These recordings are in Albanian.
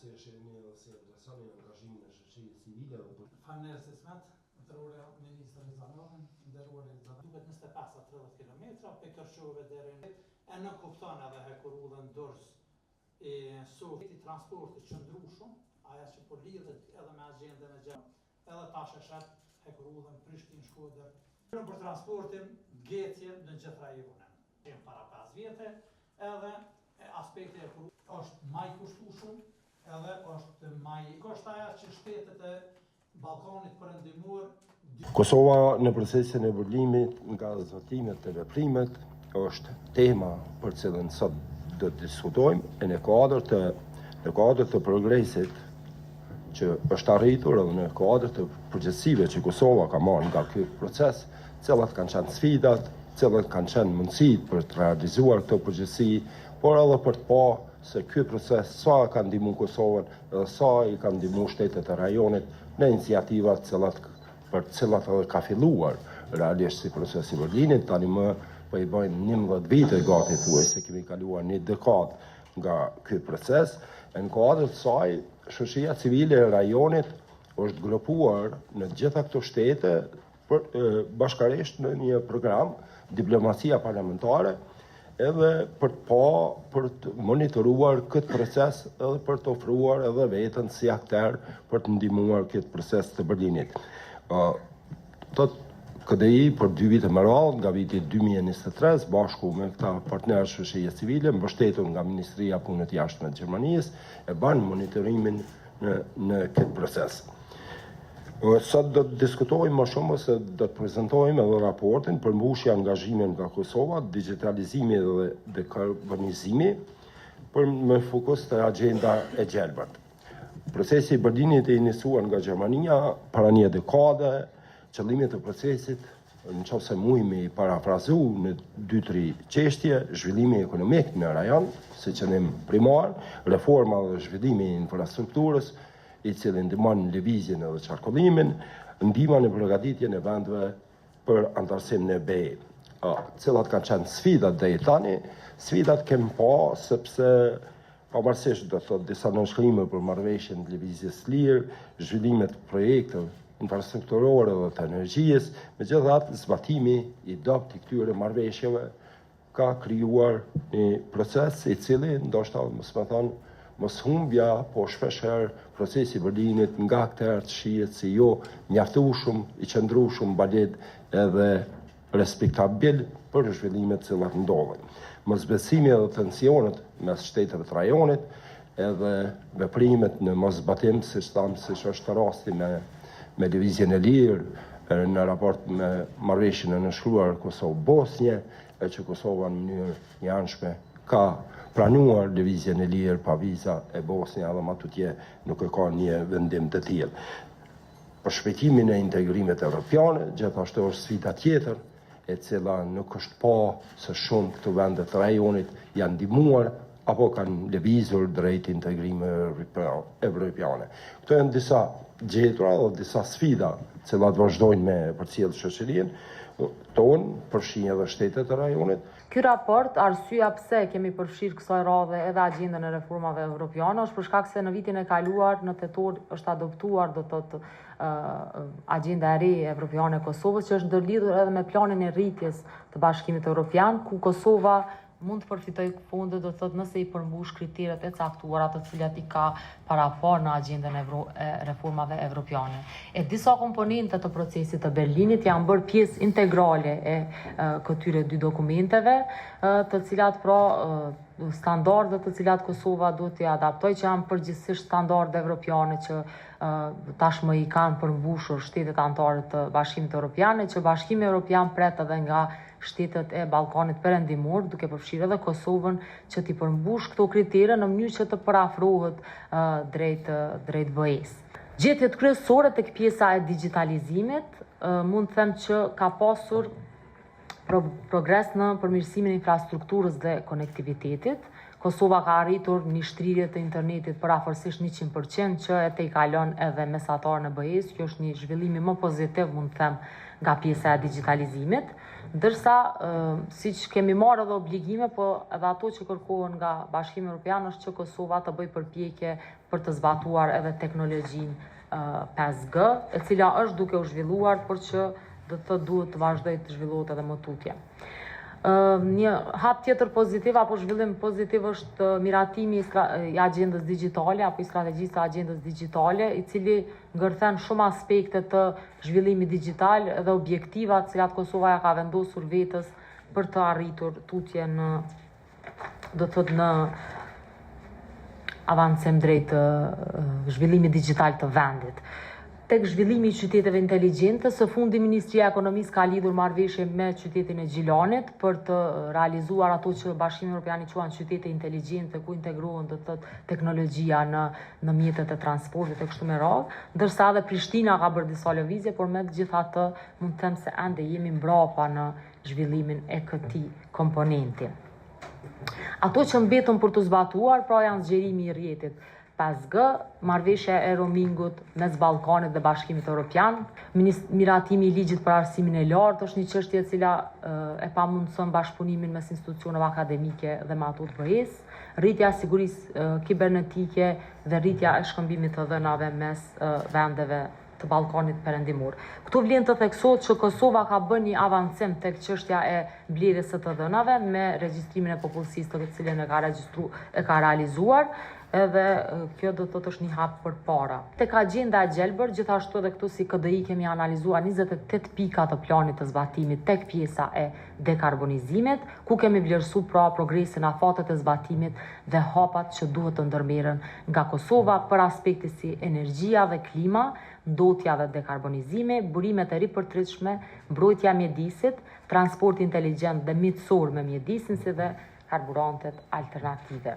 si e shihni dhe si e vlerësoni angazhimin e shoqërisë civile dhe për Faleminderit Ismet, nderuar ministër Rizvanolli, nderuar Elizabeth, duket 25 a 30 kilometra, prej Kërçove deri në e nënkupton edhe hekurudhën Durrës e Sofje i transportit qëndrueshëm, aja që po lidhet edhe me agjendën e gjerë, edhe tash e sheh hekurudhën Prishtinë Shkodër, për transportin getje në gjithë rajonin. Qenë para 5 vjete, edhe aspekti e është ma i kushtueshëm, edhe është ma i koshtaja që shtetet e Ballkanit Perëndimor Kosova në procesin e Berlinit nga zotimet e veprimet është tema për cilën sot do të diskutojmë e në kuadër të në kuadër të progresit që është arritur edhe në kuadër të përgjegjësive që Kosova ka marrë nga ky proces, cilat kanë qenë sfidat, cilat kanë qenë mundësitë për të realizuar këto përgjegjësi, por edhe për të pa se ky proces sa ka ndihmuar Kosovën dhe sa i ka ndihmuar shtetet e rajonit në iniciativat cilat për të cilat edhe ka filluar realisht si procesi i Berlinit, tani më po i bëjmë 11 vite gati thuaj se kemi kaluar një dekadë nga ky proces, e në kuadër të saj, shoqëria civile e rajonit është grupuar në të gjitha këto shtete për, bashkarisht në një program diplomacia parlamentare edhe për të pa, për të monitoruar këtë proces edhe për të ofruar edhe veten si akter për të ndihmuar këtë proces të Berlinit. Uh, Thot KDI për dy vite me radhë, nga viti 2023, bashku me këta partnerë shoqërie civile, mbështetur nga Ministria e Punëve të Jashtme të Gjermanisë, e bën monitorimin në në këtë proces. Sot do të diskutojmë më shumë ose do të prezantojmë edhe raportin përmbushja angazhime nga Kosova, digitalizimi dhe dekarbonizimi, për me fokus të agjenda e gjelbërt. Procesi i Berlinit e iniciuar nga Gjermania para një dekade, qëllimet e procesit, në qoftë se mujmë i parafrazu në 2-3 çështje, zhvillimi ekonomik në rajon, si qëllim primar, reforma dhe zhvillimi i infrastrukturës, i cili ndihmon lëvizjen edhe qarkullimin, ndihma në përgatitjen e vendeve për anëtarësim në BE. Cilat kanë qenë sfidat deri tani? Sfidat kemi pa sepse pavarësisht do të thotë disa nënshkrime për marrëveshjen e lëvizjes së lirë, zhvillimet e projekteve infrastrukturore dhe të energjisë, megjithatë zbatimi i dobët i këtyre marrëveshjeve ka krijuar një proces i cili ndoshta mos me thonë mos humbja, po shpesh herë procesi i Berlinit nga akterët shihet si jo mjaftueshëm, i qëndrueshëm, valid edhe respektabil për zhvillimet të cilat ndodhin. Mosbesimi edhe tensionet mes shteteve të rajonit, edhe veprimet në moszbatim, siç thamë, siç është rasti me me lëvizjen e lirë, në raport me marrëveshjen e nënshkruar Kosovë-Bosnje, e që Kosova në mënyrë njëanshme ka pranuar lëvizjen e lirë pa viza e Bosnja edhe ma tutje nuk e ka një vendim të tillë. Përshpejtimin e integrimit evropiane, gjithashtu është sfida tjetër, e cila nuk është pa se shumë këto vende të rajonit janë ndihmuar apo kanë lëvizur drejt integrimeve evropiane. Këto janë disa gjetura dhe disa sfida të cilat vazhdojnë me përcjell shoqërinë tonë, përfshi edhe shtetet e rajonit. Ky raport, arsyeja pse kemi përfshirë kësaj radhe edhe agjendën e reformave evropiane, është për shkak se në vitin e kaluar në tetor është adoptuar do të thotë agjenda e re evropiane e Kosovës që është ndërlidhur edhe me planin e rritjes të Bashkimit Evropian, ku Kosova mund të përfitojë fonde, do të thotë nëse i përmbush kriteret e caktuara të cilat i ka paraparë në agjendën e reformave evropiane. E disa komponente të procesit të Berlinit janë bërë pjesë integrale e këtyre dy dokumenteve, të cilat pra standardet të cilat Kosova duhet t'i adaptojë, që janë përgjithsisht standarde evropiane që tashmë i kanë përmbushur shtetet anëtare të Bashkimit Evropian e që Bashkimi Evropian pret edhe nga shtetet e Ballkanit Perëndimor, duke përfshirë edhe Kosovën, që t'i përmbush këto kritere në mënyrë që të përafrohet drejt drejt BE-së. Gjetjet kryesore tek pjesa e digjitalizimit, mund të them që ka pasur progres në përmirësimin e infrastrukturës dhe konektivitetit. Kosova ka arritur një shtrirje të internetit përafërsisht 100% që e tejkalon edhe mesataren e BE-së. Kjo është një zhvillimi më pozitiv, mund të them, nga pjesa e digjitalizimit. Ndërsa, siç kemi marrë edhe obligime, po edhe ato që kërkohen nga Bashkimi Evropian është që Kosova të bëjë përpjekje për të zbatuar edhe teknologjinë 5G, e cila është duke u zhvilluar, por që do të thotë duhet të vazhdojë të zhvillohet edhe më tutje. Një hap tjetër pozitiv apo zhvillim pozitiv është miratimi i agjendës digjitale apo i strategjisë së agjendës digjitale, i cili ngërthen shumë aspekte të zhvillimit digjital dhe objektivat të cilat Kosova ja ka vendosur vetes për të arritur tutje në do të thotë në avancim drejt zhvillimit digjital të vendit. Tek zhvillimi i qyteteve inteligjente, së fundi Ministria e Ekonomisë ka lidhur marrëveshje me qytetin e Gjilanit për të realizuar ato që Bashkimi Evropian i quan qytete inteligjente, ku integrohen do të thotë teknologjia në në mjetet e transportit e kështu me radhë, ndërsa edhe Prishtina ka bërë disa lëvizje, por megjithatë mund të them se ende jemi mbrapa në zhvillimin e këtij komponenti. Ato që mbetën për t'u zbatuar, pra janë zgjerimi i rrjetit 5G, marrëveshja e roamingut mes Ballkanit dhe Bashkimit Evropian, miratimi i ligjit për arsimin e lartë është një çështje e cila e pamundëson bashkëpunimin mes institucioneve akademike dhe me ato të BE-së, rritja e sigurisë kibernetike dhe rritja e shkëmbimit të dhënave mes vendeve të Ballkanit Perëndimor. Këtu vlen të theksohet që Kosova ka bërë një avancim tek çështja e mbledhjes së të dhënave me regjistrimin e popullsisë të cilën e ka regjistru, e ka realizuar, edhe kjo do të thotë është një hap përpara. Tek agjenda e gjelbër, gjithashtu edhe këtu si KDI kemi analizuar 28 pika të planit të zbatimit tek pjesa e dekarbonizimit, ku kemi vlerësu pra progresin, afatet e zbatimit dhe hapat që duhet të ndërmerren nga Kosova për aspekte si energjia dhe klima, ndotja dhe dekarbonizimi, burimet e ripërtritshme, mbrojtja e mjedisit, transporti inteligjent dhe miqësor me mjedisin si dhe karburantet alternative.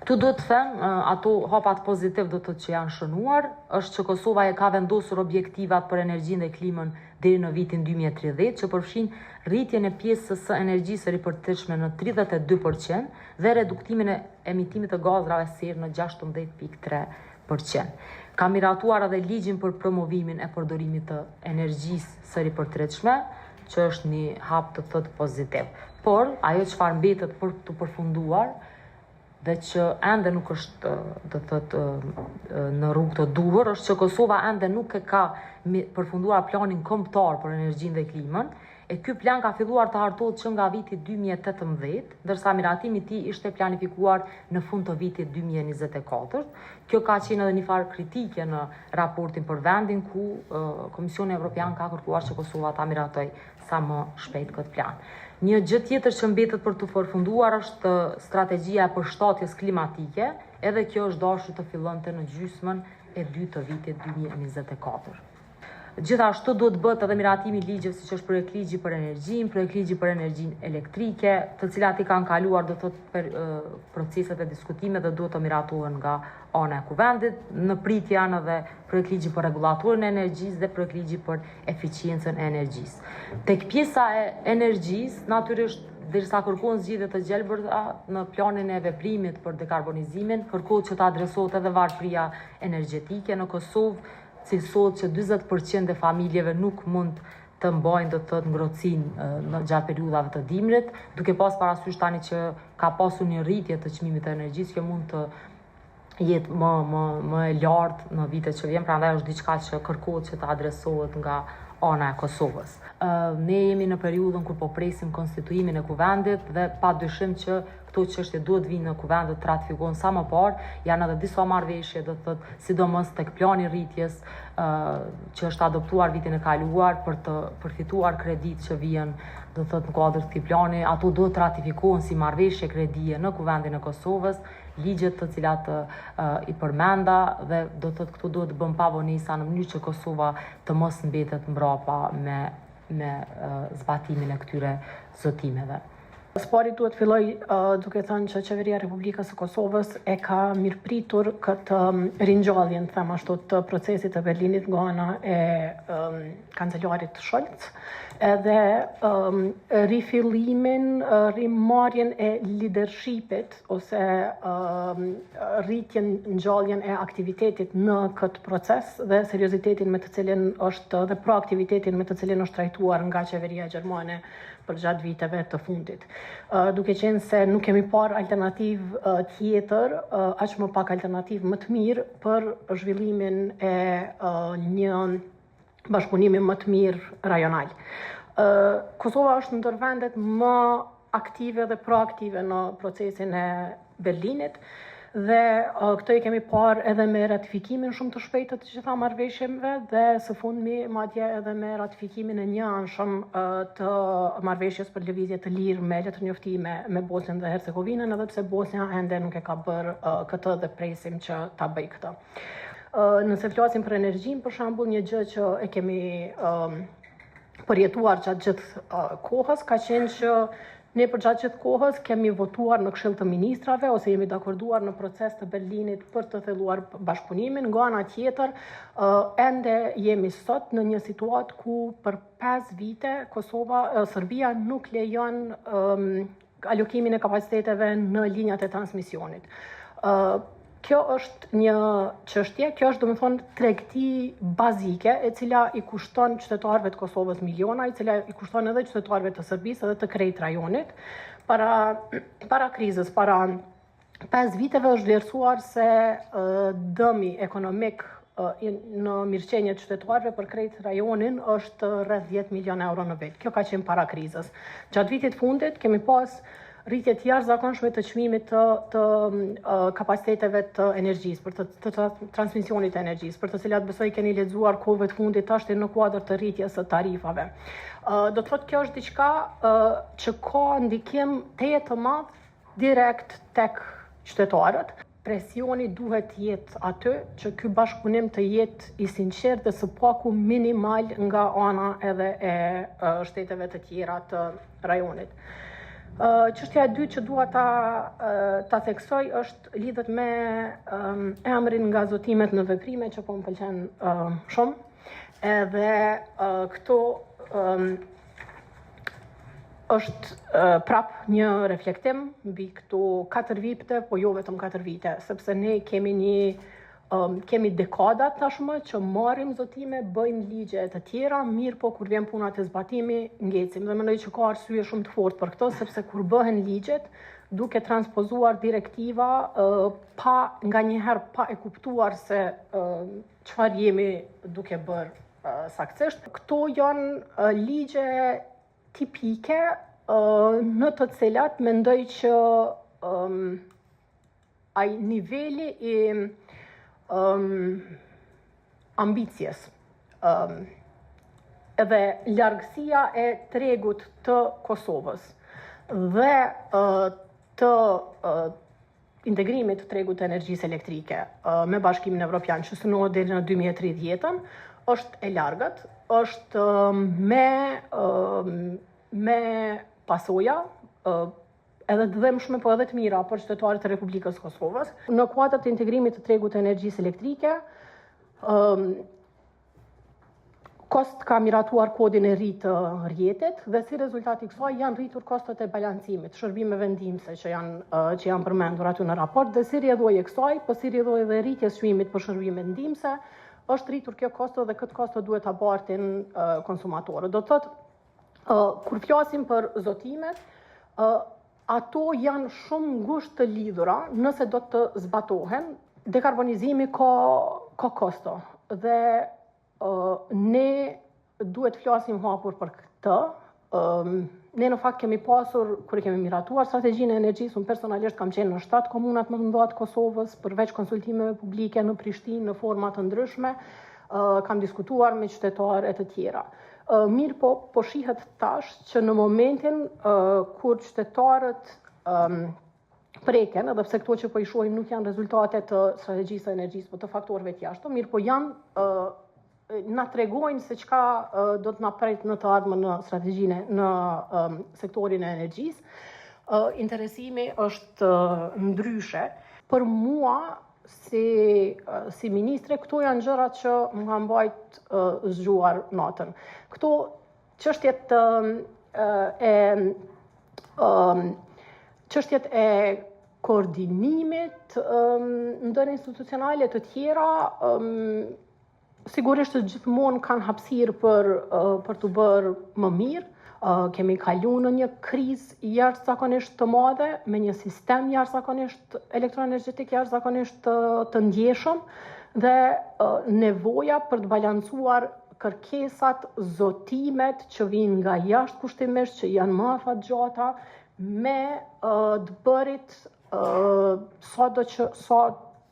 Këtu duhet të them, ato hapat pozitiv do të thotë që janë shënuar, është që Kosova e ka vendosur objektivat për energjinë dhe klimën deri në vitin 2030, që përfshin rritjen e pjesës së energjisë së ripërtritshme në 32% dhe reduktimin e emitimit të gazrave serë në 16.3%. Ka miratuar edhe ligjin për promovimin e përdorimit të energjisë së ripërtritshme, që është një hap do të thotë pozitiv. Por, ajo çfarë mbetet për t'u përfunduar dhe që ende nuk është do të thotë në rrugë të duhur, është që Kosova ende nuk e ka përfunduar planin kombëtar për energjinë dhe klimën, e ky plan ka filluar të hartohet që nga viti 2018, ndërsa miratimi i tij ishte planifikuar në fund të vitit 2024. Kjo ka qenë edhe një farë kritike në raportin për vendin ku Komisioni Evropian ka kërkuar që Kosova ta miratojë sa më shpejt këtë plan. Një gjë tjetër që mbetet për t'u përfunduar është strategjia e përshtatjes klimatike, edhe kjo është dashur të fillonte në gjysmën e dytë të vitit 2024. Gjithashtu duhet të bëhet edhe miratimi i ligjeve siç është projektligji për energjinë, projektligji për energjinë elektrike, të cilat i kanë kaluar do të thotë per, proceset e diskutimit dhe duhet të miratohen nga ana e Kuvendit. Në pritje janë edhe projektligji për rregullatorin e energjisë dhe projektligji për eficiencën e energjisë. Tek pjesa e energjisë, natyrisht derisa kërkohen zgjidhje të gjelbërta në planin e veprimit për dekarbonizimin, kërkohet që të adresohet edhe varfëria energjetike në Kosovë, cilësohet që 40% e familjeve nuk mund të mbajnë do të thotë ngrohtësinë në gjatë periudhave të dimrit, duke pas parasysh tani që ka pasur një rritje të çmimit të energjisë, kjo mund të jetë më më më e lartë në vitet që vjen, prandaj është diçka që kërkohet që të adresohet nga ana e Kosovës. Ne jemi në periudhën kur po presim konstituimin e Kuvendit dhe pa dyshim që këto çështje duhet të vinë në Kuvend dhe të ratifikohen sa më parë. Janë edhe disa marrëveshje, do të thotë, sidomos tek plani i rritjes që është adoptuar vitin e kaluar për të përfituar kreditë që vijën do të thotë në kuadër të këtij plani, ato duhet të ratifikohen si marrëveshje kredie në Kuvendin e Kosovës, ligjet të cilat i përmenda dhe do të thotë këtu duhet të bëhen pa vonesa në mënyrë që Kosova të mos mbetet mbrapa me me zbatimin e këtyre zotimeve. Së pari duhet të filloj duke thënë që Qeveria e Republikës së Kosovës e ka mirëpritur këtë ringjalljen, të them ashtu, të procesit të Berlinit nga ana e kancelarit Scholz, edhe rifillimin, rimarrjen e lidershipit ose rritjen, ngjalljen e aktivitetit në këtë proces dhe seriozitetin me të cilin është dhe proaktivitetin me të cilin është trajtuar nga qeveria gjermane përgjatë viteve të fundit. Duke qenë se nuk kemi parë alternativë tjetër, aq më pak alternativë më të mirë për zhvillimin e një bashkëpunimi më të mirë rajonal. Kosova është ndër vendet më aktive dhe proaktive në procesin e Berlinit dhe këtë e kemi parë edhe me ratifikimin shumë të shpejtë të të gjitha marrëveshjeve dhe së fundmi madje edhe me ratifikimin e njëanshëm të marrëveshjes për lëvizje të lirë me letërnjoftime me Bosnjën dhe Hercegovinën, edhe pse Bosnja ende nuk e ka bërë këtë dhe presim që ta bëjë këtë. Nëse flasim për energjinë, për shembull, një gjë që e kemi përjetuar gjatë gjithë kohës ka qenë që Ne përgjatë gjithë kohës kemi votuar në Këshill të Ministrave ose jemi dakorduar në proces të Berlinit për të thelluar bashkëpunimin. Nga ana tjetër, ende jemi sot në një situatë ku për 5 vite Kosova, Serbia nuk lejon alokimin e kapaciteteve në linjat e transmisionit. Kjo është një çështje, kjo është domethënë tregti bazike e cila i kushton qytetarëve të Kosovës miliona, e cila i kushton edhe qytetarëve të Serbisë edhe të krejt rajonit. Para para krizës, para 5 viteve është vlerësuar se dëmi ekonomik në mirëqenie të qytetarëve për krejt rajonin është rreth 10 milion euro në vit. Kjo ka qenë para krizës. Gjatë vitit fundit kemi pas rritje të jashtëzakonshme të çmimit të të kapaciteteve të energjisë, për të, të, të transmisionit të energjisë, për të cilat besoj keni lexuar kohëve të fundit tashti në kuadër të rritjes së tarifave. Do të thotë kjo është diçka që ka ndikim tejet të madh direkt tek qytetarët. Presioni duhet të jetë aty që ky bashkëpunim të jetë i sinqertë dhe së paku minimal nga ana edhe e shteteve të tjera të rajonit. Çështja e dytë që dua ta ta theksoj është lidhet me emrin nga zotimet në veprime që po më pëlqen shumë. Edhe këto është prap një reflektim mbi këto 4 vite, po jo vetëm 4 vite, sepse ne kemi një um, kemi dekada tashmë që marrim zotime, bëjmë ligje të tjera, mirëpo kur vjen puna te zbatimi, ngecim. Dhe mendoj që ka arsye shumë të fortë për këtë, sepse kur bëhen ligjet, duke transpozuar direktiva uh, pa nganjëherë pa e kuptuar se uh, çfarë jemi duke bërë uh, saktësisht. Këto janë uh, ligje tipike uh, në të cilat mendoj që um, ai niveli i um, ambicies um, edhe largësia e tregut të Kosovës dhe uh, të uh, integrimit të tregut të energjisë elektrike uh, me Bashkimin Evropian që synohet deri në 2030-ën është e largët, është me uh, me pasoja uh, edhe të dhembshme, po edhe të mira për qytetarët e Republikës së Kosovës. Në kuadër të integrimit të tregut të energjisë elektrike, ëm um, KOSTT ka miratuar kodin e ri të rrjetit dhe si rezultat i kësaj janë rritur kostot e balancimit, shërbimeve ndihmëse që janë që janë përmendur aty në raport dhe si rrjedhojë e kësaj, po si rrjedhojë edhe rritjes çmimit për shërbimet ndihmëse, është rritur kjo kosto dhe këtë kosto duhet ta bartin konsumatorët. Do të thotë kur flasim për zotimet, ato janë shumë ngushtë të lidhura nëse do të zbatohen. Dekarbonizimi ka ka kosto dhe ne duhet të flasim hapur për këtë. Ne në fakt kemi pasur, kur e kemi miratuar strategjinë e energjisë, unë personalisht kam qenë në 7 komunat më të mëdha të Kosovës, përveç konsultimeve publike në Prishtinë në forma të ndryshme, kam diskutuar me qytetarë e të tjera. Mirëpo, po shihet tash që në momentin kur qytetarët preken, edhe pse këto që po i shohim nuk janë rezultate të strategjisë së energjisë, po të faktorëve të jashtëm, mirëpo janë na tregojnë se çka do të na pret në të ardhmen në strategjinë në sektorin e energjisë. interesimi është ndryshe. Për mua si si ministre këto janë gjëra që më kanë mbajt zgjuar natën. Këto çështjet e çështjet e koordinimit ndërinstitucionale të tjera sigurisht që gjithmonë kanë hapësirë për për t'u bërë më mirë. Kemi kalu në një krizë jashtëzakonisht të madhe, me një sistem jashtëzakonisht elektroenergjetik jashtëzakonisht të, të ndjeshëm dhe nevoja për të balancuar kërkesat, zotimet që vijnë nga jashtë kushtimisht që janë më afatgjata me të bërit sado që sa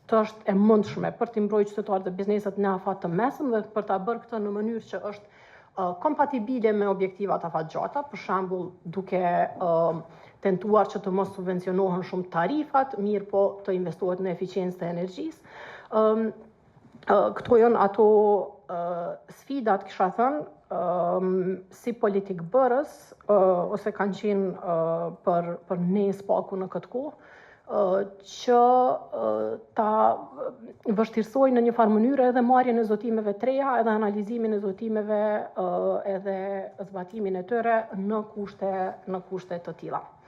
të është e mundshme për t'i mbrojtur qytetarët dhe bizneset në afat të mesëm dhe për ta bërë këtë në mënyrë që është kompatibile me objektivat afatgjata, për shembull duke tentuar që të mos subvencionohen shumë tarifat, mirëpo të investohet në eficiencë të energjisë. Këto janë ato sfidat, kisha thënë, si politikëbërës, ose kanë qenë për, për ne së paku në këtë kohë, që ta vështirësojnë në një farë mënyre edhe marrjen e zotimeve të reja, edhe analizimin e zotimeve, edhe zbatimin e tyre në kushte në kushte të tilla.